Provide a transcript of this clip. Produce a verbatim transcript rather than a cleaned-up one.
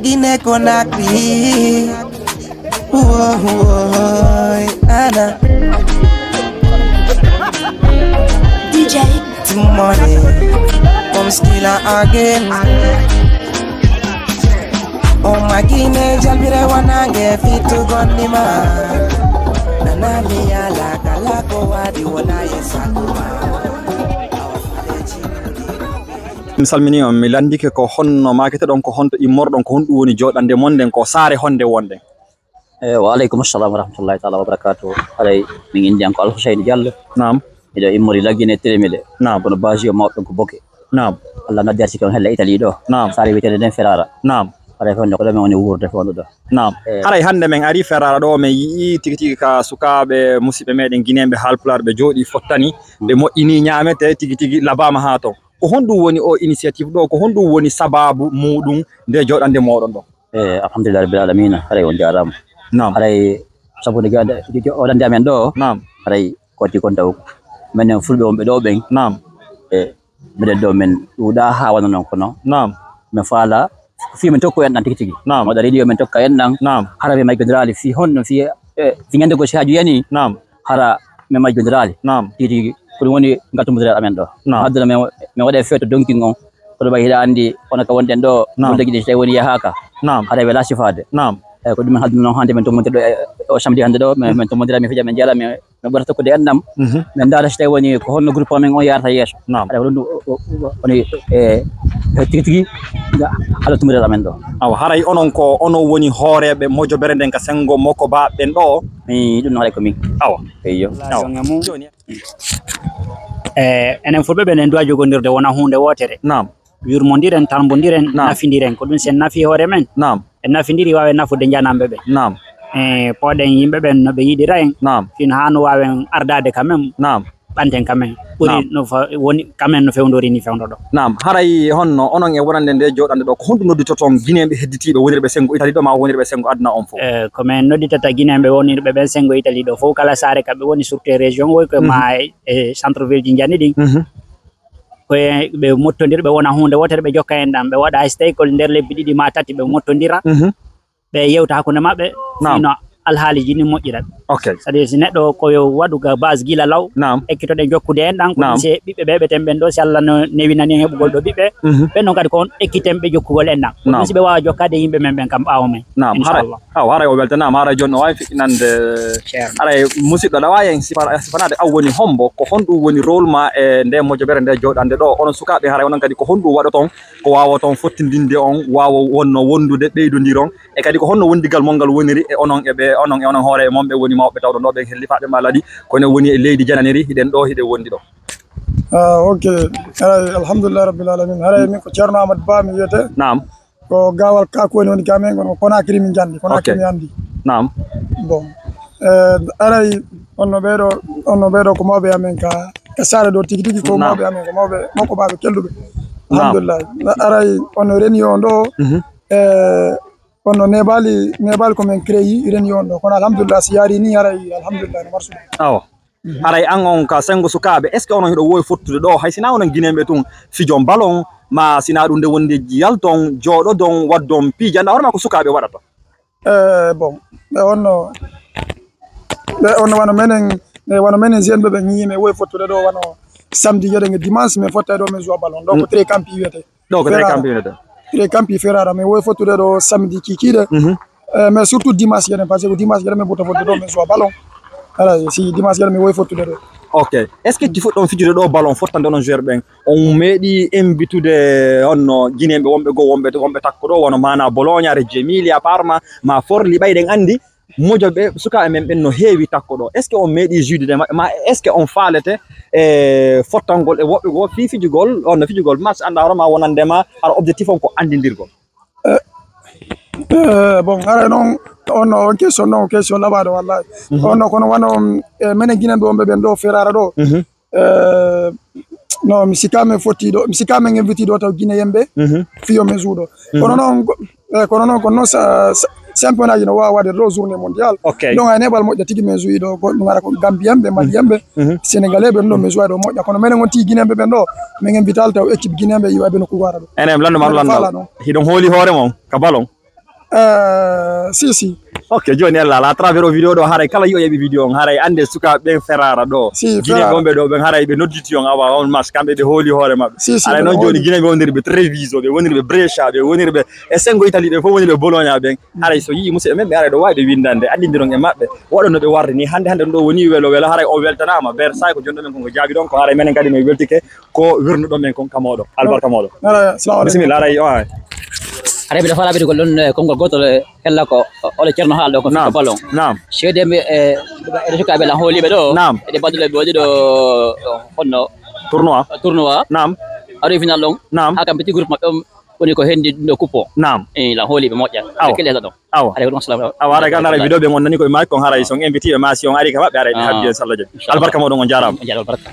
Guinée Conakry. Woy, ana. D J. Money. Come still again. O ma Guinée jalbire wanange fitu gonnima. Nanami ala kala ko wadi wona yesakuma. Mi salmini on, mi landike ko honno maketeɗon, ko honto immorɗon, ko honɗum woni joɗande mon nden, ko saare honde wonɗen? Eyi, wa aleykum assalam wa rahmatullahi taala wa barakatuh. Haray min innde am ko Alhuseyni Diallo. Naam. Miɗo immori Laggine Télémélé. Naam. Kono base o mawɗo ɗon ko Boke. Naam. Allah noddi arsike on hella Italie ɗo. Naam. Saare wiyeteende nden Ferrara. Naam. Haray ko honno ko ɗo min woni wuurde ko honno ɗo. Naam. Eh. Haray hannde men ari Ferrara ɗo, men yi'i tigi tigi ka sukaaɓe musiɓɓe meɗen Guinéen ɓe Haalpulaar ɓe jooɗi fottani, ɓe moƴƴini ñaamete tigi tigi labaama haa ton. Ko honɗum woni o initiative ɗo? Ko honɗum woni sababu muɗum nde joɗande moɗon ɗo? Eyi, alhamdulillahi rabbil alamina, haray on jaaraama. Naam. Haray sabu nde joɗande, joɗande amen ɗo, Naam. haray ko addi kon taw menen fulɓe wonɓe ɗo ɓen. Naam. E meɗen ɗo men ɗuuɗa haa wano non kono. Naam. Men faala ko fii men tokko en ɗan tigi tigi. Naam. Moɗa radio men tokka en ɗan. Naam. Hara men majjondiraali fii honno fii, e, fii ñande ko si haaju yani. Naam. Hara men majjondiraali. Naam. Tigi tigi. Ko ɗum woni ngal tummbondiral amen ɗo. Naam. Haddana men, men waɗa feeto donkin on. Kono ɓay hiɗa anndi kono ka wonɗen ɗo. Naam. Ɗum tigi tigi si tawi woni yahaaka. Naam. Hara wela sifaade. Naam. Eyi, ko ɗum men haddunoo hannde men tummbondirɗo e o samedi hannde ɗo. Men, men tummbondira, men fija, men jala, men, men ɓurata tokkude enɗam. Mhm. Men ndaara si tawi woni ko honno groupe amen on yaarata yeeso. Naam. Haɗa ko ɗum o- o- o- woni e e tigi tigi haala tummbondiral amen ɗo. Awa, haray onon ko onon woni hooreeɓe mojobere nden ka senngo Mokobaaɓe ɓen ɗo? Mi ɗum no haɗa ko min. Awa. Eyyo. Awa. Jooni. E enen fulɓe ɓen en duwa jogondirde wona huunde wootere. Naam. Yurmondiren, tarmbondiren, Naam. nafindiren. Ko ɗum si en nafi hoore men, Naam. en nafindiri waawen nafude jananɓe ɓen. Naam. E pooɗen yimɓe ɓen no ɓe yiɗira en. Naam. Fin haa no waawen ardaade ka men. Naam. Ɓanten ka men. Ɓuri Naam. no fa-, woni ka men no fewndori ni fewndo ɗo. Naam. Haray honno onon e wonande nde joɗande ɗo, ko honɗum nodditoton Guinéen ɓe hedditiiɓe wonirɓe senngo Italie ɗo ma wonirɓe senngo aduna on fof? E, ko men nodditata Guinéen ɓe wonirɓe ɓen senngo Italie ɗo fof, kala saare ka ɓe woni, surtout e région o, ko ma e, e centre ville ji njani ɗin. Mhm. Ko e ɓe mottondir, ɓe wona huunde wootere, ɓe jokka en ɗam, ɓe waɗa hay so tawi ko nder lebbi ɗiɗi ma tati ɓe mottondira, Mhm. ɓe yewta hakkunde maɓɓe, Naam. Fino alhaaliji ni moƴƴira. Ok. C'est-à-dire si neɗɗo ko yo waɗu ka base gila law, Naam. ekkitoɗen jokkude en ɗan, ko Naam. ɗum si ɓiɓɓe ɓe ɓe ten ɓen ɗo, si Allah no newinani en heɓugol ɗo ɓiɓɓe, Mhm. ɓen ɗon kadi ko on ekkiten ɓe jokkugol en ɗan. Ko Naam. ɗum si ɓe waawa jokkade yimɓe men ɓen kam ɓaawo men. Naam. Haray, Inchallah. awa, haray o weltanaama, haray jooni no waawi fiɗɗinande. Ceerno. Haray musidɗo, aɗa waawi en sifa-, sifanaade an woni hombo, ko honɗum woni rôle ma e nde mojobere nde joɗande ɗo? Onon sukaaɓe, haray onon kadi ko honɗum waɗoton, ko waawoton fottindinde on, waawa wonno wondude, ɓeydondiron, e kadi ko honno wondigal mon ngal woniri e onon e ɓe, onon e onon hoore e mon ɓe woni mawɓe tawɗo ɗo ɓen hellifaaɓe ma laaɗi, kono woni e leydi jananiri, hiɗen ɗo, hiɗen wondi ɗo. Ah, ok. Haray, alhamdulillah rabbil alamin. Haray min ko Ceerno Amadou Ba mi wiyete. Naam. Ko Gaawal Kakuwani woni ka men, kono ko Conakry min jandi, Conakry Ok. mi andi. Naam. Bon. Eh, haray, onno ɓeeɗo, onno ɓeeɗo ko mawɓe amen ka, ka saare ɗo tigi tigi ko Naam. Mawɓe amen, ko mawɓe Mokobaaɓe kelɗuɓe. Naam. Alhamdulillah. Haray onno réunion ɗo, Mhm. eh, onno neeɓaali, neeɓaali ko men créé réunion ɗo. Kono alhamdulillah, si yaari ni, haray alhamdulillah, no marsude. Awa. Haray an on ka senngo sukaaɓe, est-ce que onon hiɗo woowi fottude ɗo? Hay sinaa onon Guinéen ɓe tun, fijon ballon, ma sinaa ɗum nde wonde yalton, jooɗodon, waddon piiji, anndaa hoore ma ko sukaaɓe waɗata. Eh, bon, ɓe onno, ɓe onno wano menen, eh, wano menen jeune ɓe, ɓe ñiiñi men woy fottude ɗo wano samedi, yeɗen e dimanche, men fotta ɗo men joua ballon. Ɗo ko très campi wiyete. Ɗo ko très campi wiyete. Très campi Ferrara, men woy fottude ɗo samedi kikiɗe. Mhm. Eh, mais surtout dimanche yeɗen, parce que dimanche yeɗen men ɓurta fottude ɗo men joua ballon. Ala, si dimanche yeɗen men woy fottude ɗo. Ok. Est-ce que ti fuɗɗon fijude ɗo ballon, fottande onon joueur ɓen? On meeɗi invitude onno Guinéen ɓe wonɓe goo, wonɓe, wonɓe takko ɗo, wano mana Bologna, Reggio Emilia, Parma, ma Forli, ɓay ɗen andi mojoɓe sukaaɓe men ɓen no heewi takko ɗo. Est-ce que on meeɗi juidude maɓɓe? Ma est-ce que on faalete e fottangol e woɓɓe goo fii fijugol, on no fijugol match, anndaa hoore ma wonande ma hara objectif on ko andindirgol? Eh, eh, bon, haray noon, on no, on question noon, question laɓaaɗo, wallahi. Mhm. On no, kono wano, eh, menen Guinéen ɓe wonɓe ɓen ɗo Ferrara ɗo. Mhm. Eh, no, mi sikka men fotti ɗo, mi sikka men invité ɗo taw Guinéen ɓe, mhm, fiyo men jouer ɗo. Mhm. Kono noon, ko, eh, kono noon, kono noon sa, sa, championnat ji no waawa waɗde ɗo journée mondiale. Ok. Donc, hay neeɓal moƴƴa tigi men jouer ɗo, ko ɗum ara ko Gambien ɓe, Malien ɓe, mhm, Sénégalais ɓe, ɗum ɗo men jouer ɗo moƴƴa. Kono menen on tigi Guinéen ɓe ɓen ɗo, men invité taw équipe Guinéen ɓe, yo aɓe nokku goora ɗo. Enen, lanndo ma, lanndo. Hiɗon hooli hoore mon ka ballon? Eh, si si. Ok, joni ella ala à travers o vidéo ɗo, haray kala yi'o yeeɓi vidéo on, haray ande sukaaɓe ɓen ferara ɗo. Si, guinéen ɓe wonɓe ɗo ɓen, haray ɓe nodditi on, awa on match, kamɓe ɓe hooli hoore maɓɓe. Si si, haray noon joni guinéen ɓe wonirɓe Treviso, ɓe wonirɓe Brescia, ɓe wonirɓe e sengo Italie, ɓe fof wonirɓe Bologna ɓen. Haray so yii musidɓe men, ɓe haray ɗo wawi ɓe windande, anndindiron e maɓɓe, waɗon no ɓe warri ni. Hannde hannde ɗum ɗo woni welo welo, haray o weltanama. Ber say ko jonɗo men kon ko jaabi ɗon ko, haray menen kadi no weltike ko wernuɗon men kon ka moɗo. Albarka moɗo. Bisimilla, haray o ay. Haray mbiɗa faala ɓeydugol ɗon, eh, konngol gootol, eh, ella ko, o-, ole Ceerno haala ɗo ko fika ballon. Naam. Seedemi, eh, eɗe sukaaɓe lan hooliɓe ɗo. Naam. Eɗe badduɗo ɓe waɗi ɗo, honno? Tournoi. Tournoi. Naam. Aroy final ɗon. Naam. Haa kam petit groupe maɓɓe on woni ko hendi ɗo coupe o. Naam. Eh, lan hooliɓe moƴƴa. Awa. Kelle ɗon. Awa. Haray ko ɗum, assalamu aleykum. Awa, haray ka haray vidéo ɓe gondani koye maaji kon, haray si on invité ɓe ma si on ari ka maɓɓe, haray ɓe habbi en sallaje. Inchallah. Albarka moɗon, on jaaraama. On jaaraama, albarka.